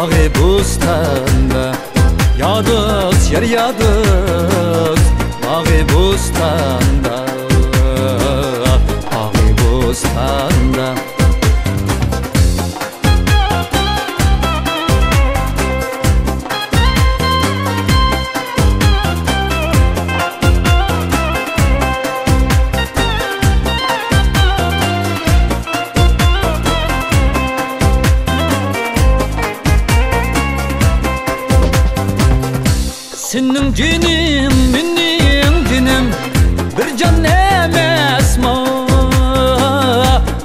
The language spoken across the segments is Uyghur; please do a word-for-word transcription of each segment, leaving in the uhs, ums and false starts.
باغۇ بوستاندا، يا دوست، يار يا دوست، باغۇ بوستاندا، باغۇ بوستاندا. سېنىڭ جېنىڭ مېنىڭ جېنىم بىر جان ئەمەسمۇ،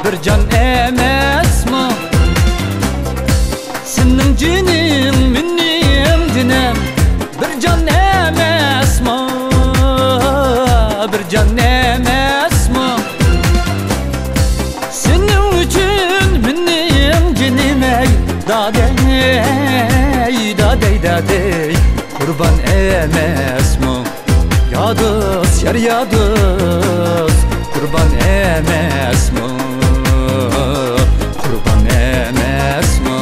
بىر جان ئەمەسمۇ؟ سېنىڭ جېنىڭ مېنىڭ جېنىم بىر جان ئەمەسمۇ، بىر جان ئەمەسمۇ؟ سېنىڭ ئۈچۈن مېنىڭ جېنىم ئەي، دادەي، دادەي، دادەي، قۇربان ئەمەسمۇ؟ يا دوست، يار يا دوست، قۇربان ئەمەسمۇ؟ قۇربان ئەمەسمۇ؟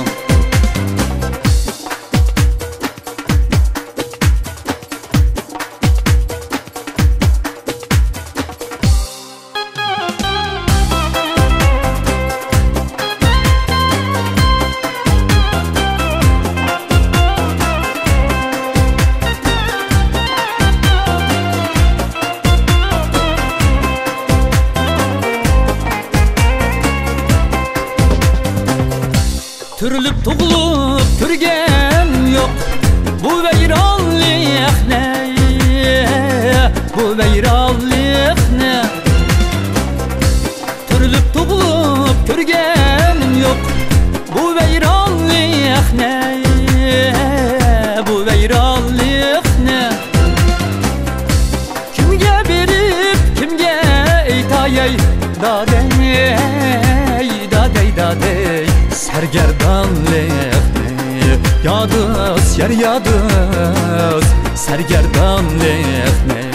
تۈرۈلۈپ تۇغۇلۇپ كۆرگەن يوق بۇ ۋەيرانلىقنى، بۇ ۋەيرانلىقنى. تۈرۈلۈپ تۇغۇلۇپ كۆرگەنىم يوق بۇ ۋەيرانلىقنى، بۇ ۋەيرانلىقنى. كىمگە بېرىپ، كىمگە ئېيتاياي، دادەي، دادەي، دادەي، سەرگەردانلىقنى؟ يا دوست، يار يا دوست، سەرگەردانلىقنى.